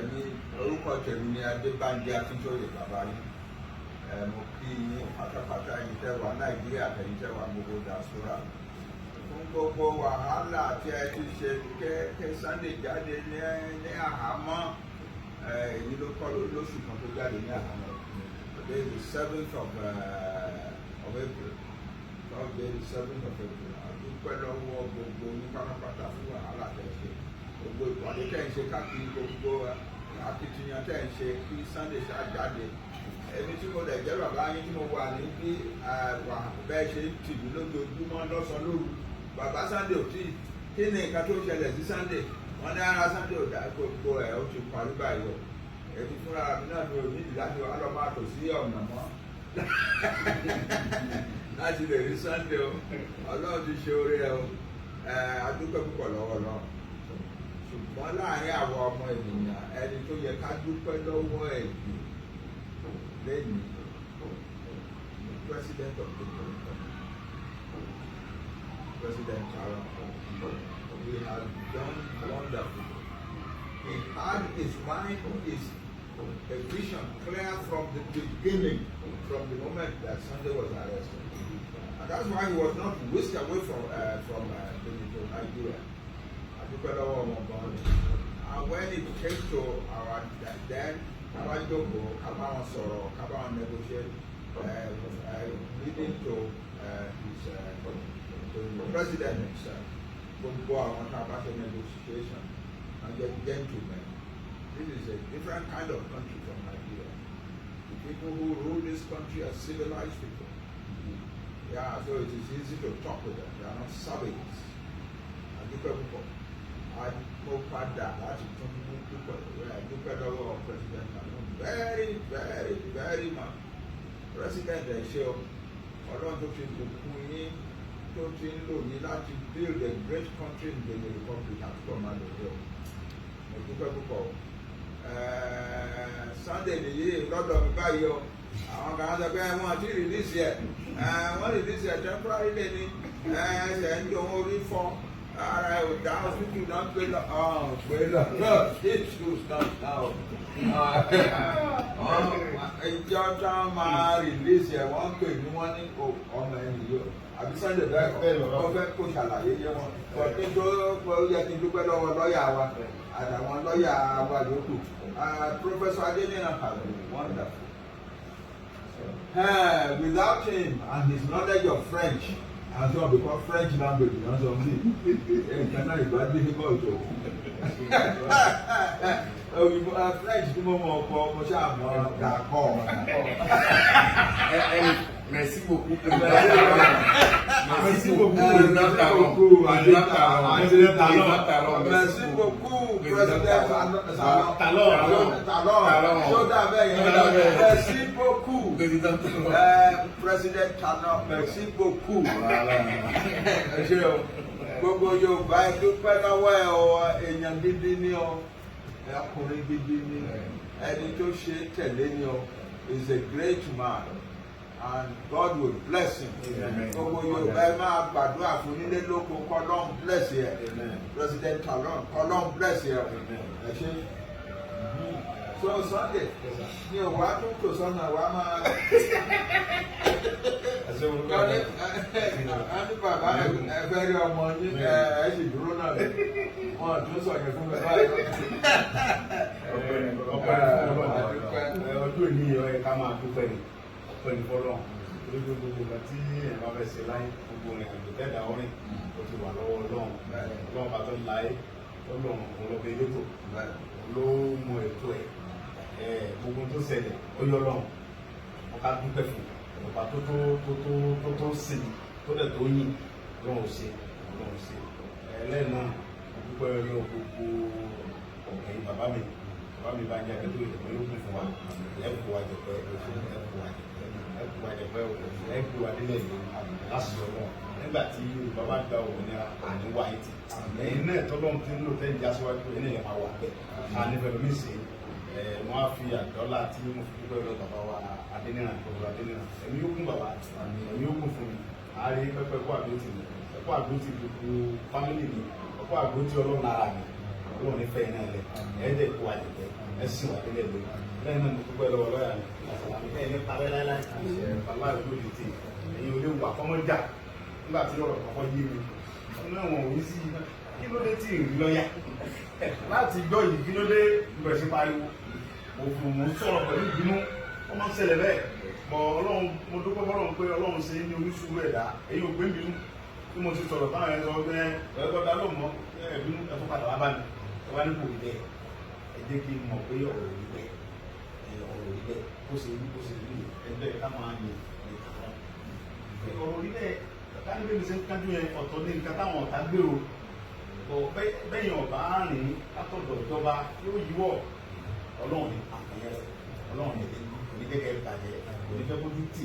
Èmi, orúkọ tèmi ni Adébánjí Akíntóyè, bàbá yín. Ẹ mo kí yín pátápátá, yín tẹ́ wà Nàìjíríà, àtẹ̀yin tẹ́ wà gbogbo diaspora, fún gbogbo wàhálà tí ẹ ti ṣe kẹ́ Sunday jáde ní àhámọ́. Ẹ èyí ló kọ́ lóṣù kan tó jáde ní àhámọ́. Today is the 7th of April, Thursday, the 7th of April. A dúpẹ́ lọ́wọ́ gbogbo ní pátápátá fún wàhálà tẹ́ ṣe, gbogbo ìpàdé tẹ́ ń ṣe káàkiri, gbogbo akitiyan tẹ́ ń ṣe kí Sunday ṣáà jáde. Èmi tí mo dẹ̀ jẹ́ bàbá yín, tí mo wà níbí, wà bẹ́ẹ̀ ṣe ń tì mí lójoojúmọ́, lọ́sàn-án, lóru, "Bàbá, Sunday ò tí, kí ni nǹkan tó ṣẹlẹ̀ sí Sunday?" Wọ́n ní ara Sunday ò dá. Gbogbo ẹ̀ ó ti parí báyìí o. Èmi fúnra mi náà, mi ò nídìí láti wá lọ máa tò sí ọ̀nà mọ́ láti lè rí Sunday o. Ọlọ́run ti ṣe oore ẹ o. A dúpẹ́ púpọ̀ lọ́wọ́ Ọlọ́run. Ṣùgbọ́n láàrin àwọn ọmọ ènìyàn, ẹni tó yẹ ká dúpẹ́ lọ́wọ́ ẹ̀ jù lẹ́yìn the president of the republic, President Talon. He has done wonderfully. He had his mind, his a vision clear from the beginning, from the moment that Sunday was arrested, and that's why he was not whisked away from Benin to Nigeria. A dúpẹ́ lọ́wọ́ wọn gan ni. And when it came to our then, ká bá jókòó, ká bá wọn sọ̀rọ̀, ká bá wọn negotiate, leading to the president himself. Gbogbo àwọn tá a bá ṣe negotiation and get gentlemen. This is a different kind of country from Nigeria. The people who rule this country are civilized people. Yeah, so it is easy to talk with them. They are not savages. A dúpẹ́ púpọ̀. Mo padà láti tún mú púpọ̀. A dúpẹ́ lọ́wọ́ President Talon very, very, very much. President, ẹ ṣé o. Ọlọ́run tó ti bùkún yín, tó ti ń lò yín láti build a great country in Benin Republic, àtúbọ̀ máa lò yẹ o. Mo dúpẹ́ púpọ̀ o. Sunday nìyí lọ́dọ̀ mi báyìí o. Àwọn kan sọ pé wọ́n ti release ẹ̀, wọ́n release ẹ̀ temporarily ni, ẹsẹ̀ ń dùn, orí fọ́, ara ẹ̀ ò dá, hospital náà gbé lọ, gbé lọ hospital náà. Ìjọ tá a máa release ẹ̀, wọ́n pè ní, wọ́n ní ọmọ ẹni yìí o, àbí Sunday bẹ́ẹ̀ kọ́? Wọ́n fẹ́ kó ṣàlàyé yé wọn kí n tó yẹ kí n dúpẹ́ lọ́wọ́ lọ́ọ̀yà wa àtàwọn lọ́ọ̀yà wa yòókù. Professor Adeniran has been wonderful. Without him and his knowledge of French and so on, because French language náà sọ bí nǹkan náà ìgbà difficult o. Òyìnbó, French tí mo mọ̀ ọkọ, mo ṣáà mọ̀ d'accord. Merci beaucoup. Merci beaucoup, Président Talon. Président Talon. Président Talon. Merci beaucoup, Président Talon. Talon. Talon. Talon. Ṣó bẹ́ẹ̀ yẹn? Merci beaucoup. Président Talon. President Talon, merci beaucoup. Voilà. Ẹ ṣé o. Gbogbo Yorùbá, ẹ dúpẹ́ lọ́wọ́ ẹ o. Èèyàn gidi ni o. Ọkùnrin gidi ni. Ẹni tó ṣe tẹ̀lé ni o. Is a great man and God will bless him. Amen. Gbogbo Yorùbá, ẹ máa gbàdúrà fún nílé lóko, kọ́lọ́n bless ẹ. Amen. President Talon, kọ́lọ́n bless ẹ. Amen. Ẹ ṣé. So Sunday ní òwò àtúntò sọ́nà wa máa kọ́ni ẹni bàbá ẹ fẹ́ rí ọmọ yín, ẹ sì dúró náà, wọn tún sọ yẹn fún mi báyìí. Ọpẹ́ ni fún Ọlọ́run. Ọdún òní yìí, ó yẹ ká máa dúpẹ́ ni. Ọpẹ́ ni fọ́lọ́run. Torí pé gbogbo nǹkan tí èèyàn bá fẹ́ ṣe láyé, gbogbo ìrìn àjò tẹ́ẹ̀dá orin, ó ti wà lọ́wọ́ Ọlọ́run. Ọlọ́run bá tó láyé, Ọlọ́run òun ló bẹ elétò, òun ló mọ ètò ẹ̀. Gbogbo tó ṣẹlẹ̀, ó yọ Ọlọ́run. Wọn ká dúpẹ́ fún ọba tó tó tó tó tó tó sìn, tó dẹ̀ tó yìn. Ọlọ́run ò ṣe, Ọlọ́run ò ṣe. Ẹlẹ́yìn náà, mo dúpẹ́ lọ́wọ́ gbogbo ẹ̀yin bàbá mi. Bàbá mi bá ń jẹ́ akẹ́tọ́ ìdẹ̀pẹ́ ló kún fún wa. Ẹ kú wa jẹ̀pẹ́, ẹ kú wa jẹ̀pẹ́, ẹ kú wa jẹ̀pẹ́ o. Ẹ kú wa délẹ̀ yìí láti Ọlọ́run. Nígbà tí Yorùbá bá gba òmìnira, àní wáyé tì ẹ̀yin náà tọ́lọ́run tí ń lò tẹ́ ń já síwájú, ẹ̀yin náà lè máa wà bẹ́ẹ̀. Àní fẹ́ẹ́ mi ṣe ẹ̀ wọ́n á fi àdọ́là tí mo fi dúpẹ́ lọ bàbá wa Adéníran, bàbá Adéníran. Ẹ̀mí yóò kún bàbá, ẹ̀mí yóò kún fún mi. Àárí pẹ́pẹ́ kó àdó tì mí, ẹ̀kọ́ àdó tì gbogbo family mi, ẹ̀kọ́ àdó tì Ọlọ́run lára mi. Ọlọ́run ní fẹ́yìn náà lẹ̀, ẹ̀ dẹ̀ kó àjẹjẹ, ẹ̀ sì wà délẹ̀ lórí. Lẹ́yìn náà, mo dúpẹ́ lọ́wọ́ lọ́yà mi Àsàlámì, ẹ̀ ní parẹ́ láíláí. Bàbá ìlú òde tì ẹ̀yin ò lè wà kọ́mọ́jà. Nígbà tí ọ̀rọ̀ kọ́kọ́ yé mi, ọ̀nà wọn ò ní sí kí ló dé tí ì rí lọ́yà láti gbọ́ yìí, kí ló dé bẹ̀rẹ̀ sí pariwo òfin, mò ń sọ̀rọ̀ pẹ̀lú ìbínú. Ó máa ń ṣẹlẹ̀ bẹ́ẹ̀ bọ̀. Ọlọ́run, mo dúpẹ́ fọlọ́run pé Ọlọ́run ṣe ní oníṣòwò ẹ̀dá èyí ò gbé ń bínú. Bí mo ti sọ̀rọ̀ táwọn ẹ̀ sọ pé ẹ̀ gbọ́dọ̀ ló mọ̀ ẹ̀ bínú, ẹ̀ tó padà wá bá mi, ẹ wá ní kò rí bẹ́ẹ̀, ẹ jẹ́ kí n mọ̀ pé ọ̀rọ̀ rí bẹ́ẹ̀, ọ̀rọ̀ rí bẹ́ẹ̀, bó ṣe rí, bó ṣe rí ẹgbẹ́ ká máa yìn ní àwọn ọ̀rọ̀ rí bẹ́ẹ̀. Káni bí mi ṣe ń kájú yẹn, ọ̀tọ̀ ní nǹkan táwọn ọ̀tá gbèrò bọ̀ bẹ́yìn ọ̀bá rìn látọ̀dọ̀ ìjọba yóò yíwọ́. Ọlọ́run ní àpẹyẹ rẹ, Ọlọ́run ní oníkẹ́kẹ́ bàjẹ́, onífẹ́ kójú tì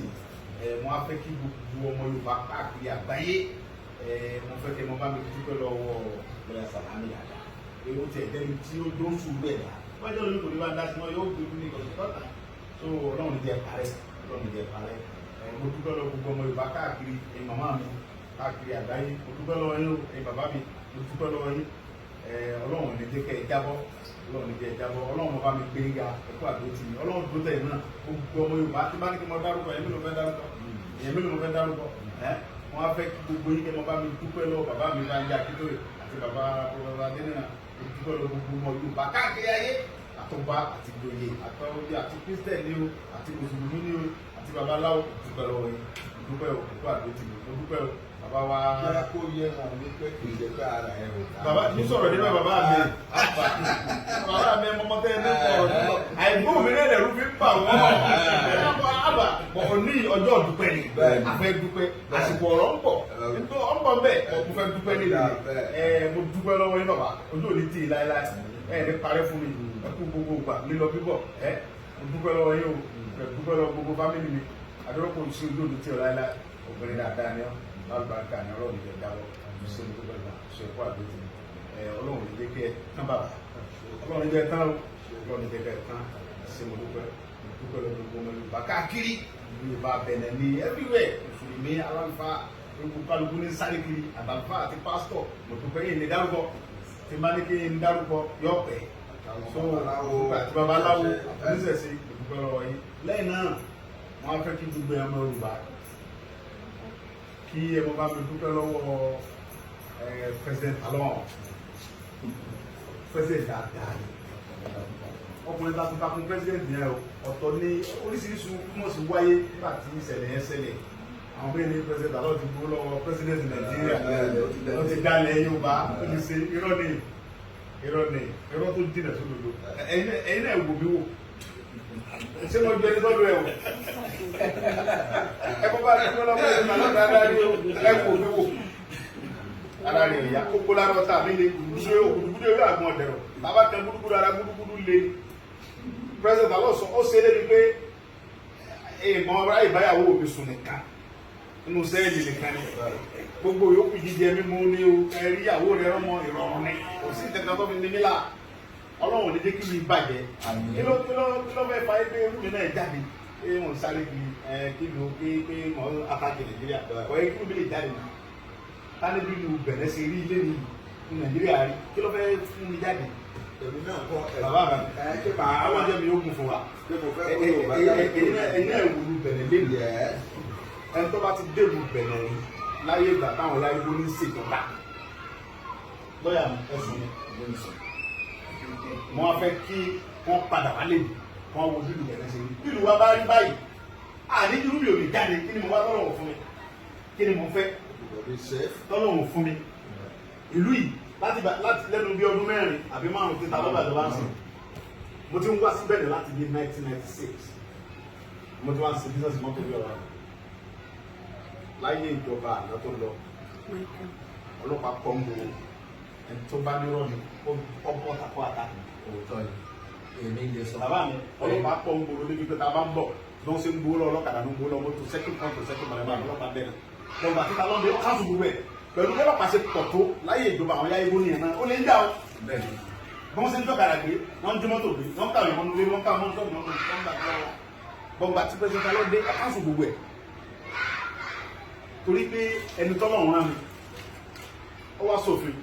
ẹ. Mo á fẹ́ kí gbogbo ọmọ Yorùbá káàkiri àgbáyé ẹ, mo fẹ́ kẹ́ mo bá mi dúpẹ́ lọ́wọ́ lọ́yà Sàlámì yàrá pé ó tiẹ̀ jẹ́ni tí ó dó sùúrù ẹ̀ dá wájú ọ̀run kò ní bá dá sí wọn, yóò gbé ní ìkọ̀sí tọ́ta. So Ọlọ́run ní jẹ́ parẹ́, Ọlọ́run ní jẹ́ parẹ́. Ẹ mo dúpẹ́ lọ́wọ́ gbogbo ọmọ Yorùbá káàkiri, ẹ màmá mi káàkiri àgbáyé, mo dúpẹ́ lọ́wọ́ yín o. Ẹ bàbá mi, mo dúpẹ́ lọ́wọ́ yín. Ẹ Ọlọ́run ní jẹ́ kẹ́ ẹ jábọ́, Ọlọ́run ní jẹ́ ẹ jábọ́. Ọlọ́run bá mi gbé ga, ẹ̀kọ́ àdó tì mí, Ọlọ́run dúró tẹ̀yìn náà. Gbogbo ọmọ Yorùbá tí bá ní kí mo dárúkọ, ẹ̀yìn mélòó fẹ́ dárúkọ, èyàn mélòó mo fẹ́ dárúkọ? Ẹ wọ́n á fẹ́ kí gbogbo yín kẹ́ mo bá mi dúpẹ́ lọ́wọ́ bàbá mi Bánjí Akíntóyè àti bàbá Professor Adéníran. Mo dúpẹ́ lọ́wọ́ gbogbo ọmọ Yorùbá káàkiri ayé, àtọba àti ìjòyè, àtọwọ́bí àti Christian ni o, àti mùsùlùmí ni o, àti babaláwo, dúpẹ́ lọ́wọ́ yín. Mo dúpẹ́ o, ẹ̀kọ́ àdó tì mí, mo dúpẹ́ o, bàbá wa. Jẹ́ kó yé wọn wípé kì í ṣe pé ara ẹ̀ ò dá. Bàbá mi sọ̀rọ̀ níbẹ̀, bàbá mi, bàbá mi, ọmọ tẹ́ ẹ ní ọ̀rọ̀ nígbà àìgbóhùn mi náà lẹ̀rú fi ń bà wọ́n. Àbà bọ̀ ní ọjọ́ dúpẹ́ ni àfẹ́ dúpẹ́, àsìkò ọ̀rọ̀ ń bọ̀, ń bọ̀ bẹ́ẹ̀, mo fẹ́ dúpẹ́ nílé ẹ. Mo dúpẹ́ lọ́wọ́ yín bàbá, ojú ò ní tì í láéláé, ẹ ní parẹ́ fún mi, ẹ kú gbogbo ìgbà lílọ bíbọ̀. Ẹ mo dúpẹ́ lọ́wọ́ yín o, ẹ dúpẹ́ lọ́wọ́ gbogbo family mi àdúrókò sí, ojú ò ní tì í láéláé. Obìnrin dáadáa ni ọ́, lálùbáríkà ni. Ọlọ́run jẹ dáwọ́ ṣe, mo dúpẹ́ náà ṣe kó àdótì ẹ. Ọlọ́run ní jẹ́ kí ẹ tán bàbá, Ọlọ́run jẹ́ tán o, Ọlọ́run jẹ́ kí ẹ tán. Ṣe mo dúpẹ́, mo dúpẹ́ lọ́wọ́ gbogbo ọmọ Yorùbá káàkiri, Yorùbá Bẹ̀nẹ̀ ní everywhere, mùsùlùmí, aláǹfà, gbogbo kálukú ní sáré kiri, àtàlùfà àti pásítọ̀. Mo dúpẹ́ yìí ní dárúkọ tí n bá ní kí n dárúkọ yọ pẹ́. So àti babaláwo oníṣẹ̀ṣe, mo dúpẹ́ lọ́wọ́ yín. Lẹ́yìn náà, wọ́n á fẹ́ kí gbogbo ọmọ Yorùbá kí ẹ mọ bá mi dúpẹ́ lọ́wọ́ President Talon. President dáadáa ni ọkùnrin takuntakun president yẹn o. Ọ̀tọ̀ ní oríṣiríṣi wọ́n sì wáyé nígbà tí ìṣẹ̀lẹ̀ yẹn ṣẹlẹ̀. Àwọn bẹ́ẹ̀ ni President Talon ti gbó lọ́wọ́ president Nàìjíríà, ó ti dálẹ̀ Yorùbá, ó ti ṣe. Irọ́ ni, irọ́ ni, irọ́ tó jìnà sódodo. Ẹ̀yin náà wò mí wò, ṣé mo jẹ ní tọ́jú ẹ̀ wò? Ẹ kọ́ bá dúpẹ́ lọ́wọ́ ẹ̀ Talon dáadáa ni o. Ẹ wò mí wò, ara rẹ̀ ìyá kókó lára ọ̀tá mi le ṣé ògùdùgùdù ewé àgbọn ọ̀dẹ̀rọ̀ bàbá tẹ gúdúgúdú ara gúdúgúdú le. President Talon sọ ó ṣe é débi pé èèmọ̀ ọ̀rá ìbáyàwó mi sùn nìkan nínú cell nìkan ni. Gbogbo yòókù, jíjẹ mímu ní o, ẹrí ìyàwó rẹ, ọmọ, ìrọ̀rùn ni, kò sí ìtẹ̀kẹ́ tó fi ní mílà. Ọlọ́run ní jẹ́ kí mi bàjẹ́. Kí ló fẹ́ fa ẹgbẹ́ irú mi náà jáde pé wọ́n sáré kiri ẹ kí ló pé pé mọ̀ attack Nàìjíríà? Kọ́ ẹ kí ló lè jáde náà tani bí lu Bẹ̀rẹ̀ ṣe rí ilé ní Nàìjíríà rí? Kí ló fẹ́ fún mi jáde? Èmi náà kọ́ ẹ̀. Bàbá mi, Ẹ ṣé màá àwọn àjẹ́ mi yóò gùn fún wa. Ṣé mo fẹ́ kó Yorùbá jáde Ẹ̀yin náà wò lu Bẹ̀rẹ̀ lé mi. Yes. Ẹni tó bá ti dèrò Bẹ̀rẹ̀ rí láyé ìgbà táwọn láyé bó ní ṣèjọba, lọ́yà mi ẹ̀sùn mi ló ń sọ, mo wá fẹ́ kí wọ́n padà wálé mi, wọ́n wo bí ìlú Bẹ̀rẹ̀ ṣe rí. Bí ìlú wa bá rí báyìí, àní irú mi ò lè jáde. Kí ni mo wá tọ́lọ̀ fún mi? Kí ni mo fẹ́ Be safe. tọ́lọ̀ fún mi? Ìlú yìí láti lẹ́nu bí ọdún 4 àbí 5 tí ta lọ́gbà tó bá ń sìn, mo ti ń wá sí Bẹ̀rẹ̀ láti bí 1996. Mo ti wá sí business mọ́tò bí ọ̀rọ̀ láyé ìjọba àná tó lọ. Ọlọ́pàá pọ́ńgò, ẹni tó bá nírọ̀ ni ọgbọ́n tàkọ́ àtàkùn. Òótọ́ ni, èmi lè sọ. Bàbá mi, ọlọ́pàá pọ́ńgò ló débi pé tá a bá ń bọ̀ bí wọ́n ṣe ń gbowó lọ ọlọ́kadà ló ń gbowó lọ mọ́tò, second point to second mọ̀lẹ́bà ọlọ́pàá bẹ̀rẹ̀ lọ́gbà títa lọ́dẹ káàsù gbogbo ẹ̀ pẹ̀lú ọlọ́pàá ṣe pọ̀ tó láyé ìjọba àwọn yáyé gbóni yẹn náà ó lè ń jà ó. Bẹ́ẹ̀ ni. Bí wọ́n ṣe ń tọ́kadà gbé, wọ́n ń jí mọ́tò gbé, wọ́n ń kàwé mọ́nú lé, wọ́n ń kàwé mọ́nú sọ́ọ̀bù, wọ́n ń gbà lọ́wọ́ gbọ̀ngbà tí President lọ́dẹ káàsù gbogbo ẹ̀ torí pé ẹni tọ́lọ́run rán mi, ó wá sófin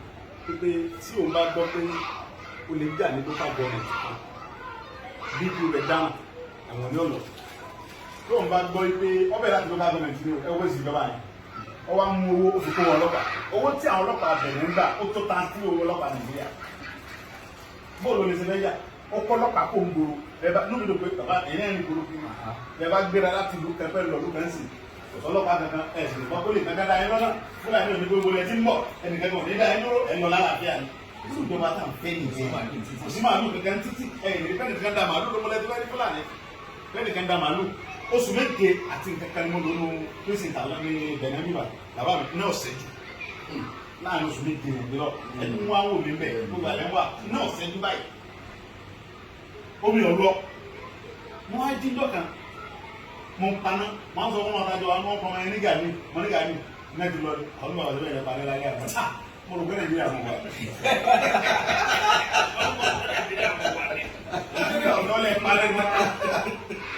pé tí òun bá gbọ́ pé Ó lè jà ní local government kan, DPO rẹ̀ dáhùn, ẹ̀wọ̀n ní ọ̀nà. Tóun bá gbọ́ pé ọbẹ̀ láti local government ní ẹwọ́ sí ìjọba yẹn, ó wá mú owó, ó fi kó wọn ọlọ́pàá. Owó tí àwọn ọlọ́pàá bẹ̀rẹ̀ ń gbà, ó tó tan sí owó ọlọ́pàá Nàìjíríà. Bóòlù lè ṣe fẹ́ yà ó kọ́ ọlọ́pàá kó ń gbòòrò. Ẹ bá níbi tó pé bàbá ẹ̀yìn ẹ̀rìn gbòòrò kí ẹ bá gbéra láti ìlú kẹfẹ́ lọ lù kẹ́ńsì, kò sọlọ́pàá kankan. Ẹ̀ sì lè kó lè kankan dá yín lọ́nà. Fúlàní òní gbogbo ẹ ti ń bọ̀, ẹnìkan kò ní dá yín dúró, ẹ̀ ń lọ lálàáfíà ni. Irú ìjọba tá à ń fẹ́ nìyẹn. Kò sí màálù kankan títí ẹ̀yìn ní fẹ́ẹ̀ nìkan dá màálù ló mọ́lẹ́ tó fẹ́ ní Fúlàní fẹ́ẹ̀ nìkan dá màálù. Oṣù 7 àti nǹkan kan ni mo lò nù prison tàwọn ní Benin bíbá bàbá mi náà ṣẹ́jú láàrin oṣù 7 nìyẹn lọ. Ẹni mú àwọn òbí bẹ gbogbo àlẹ́ wà náà ṣẹ́jú báyìí, omi ọ̀lọ́. Mo wá jí lọ́kàn, mo ń paná, mo ń sọ fún wọn àtàjọ àwọn ọmọ ọmọ ẹni nígà mi, mo nígà mi náà ti lọ ní àwọn ọmọ ọmọ ẹ̀yẹ parí lálẹ́ àná. Mo rò pé Nàìjíríà mo wà, ọ̀dọ́ lẹ parẹ́ gbọ́dọ̀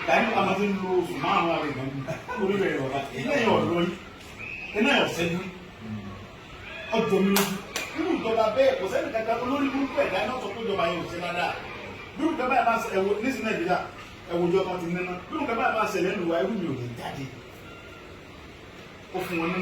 tàbí àwọn tí ń lo oṣù 5 àbí ìgbà mi orí rẹ̀ ọ̀la ilé yẹn ọ̀dọ́ yìí iná yẹn ọ̀sẹ́jú ọjọ́ mi lójú. Nínú ìjọba bẹ́ẹ̀, kò sẹ́ni kankan olórí burúkú ẹ̀dá náà sọ pé ìjọba yẹn ò ṣe dáadáa. Bí ìjọba yẹn bá ṣe ẹ̀wọ̀ nísìnyí Nàìjíríà, ẹ̀wọ̀ ìjọba ti nínú, bí ìjọba yẹn bá ṣẹlẹ̀ lù wá, irú mi ò lè jáde. Ó fún wọn ní.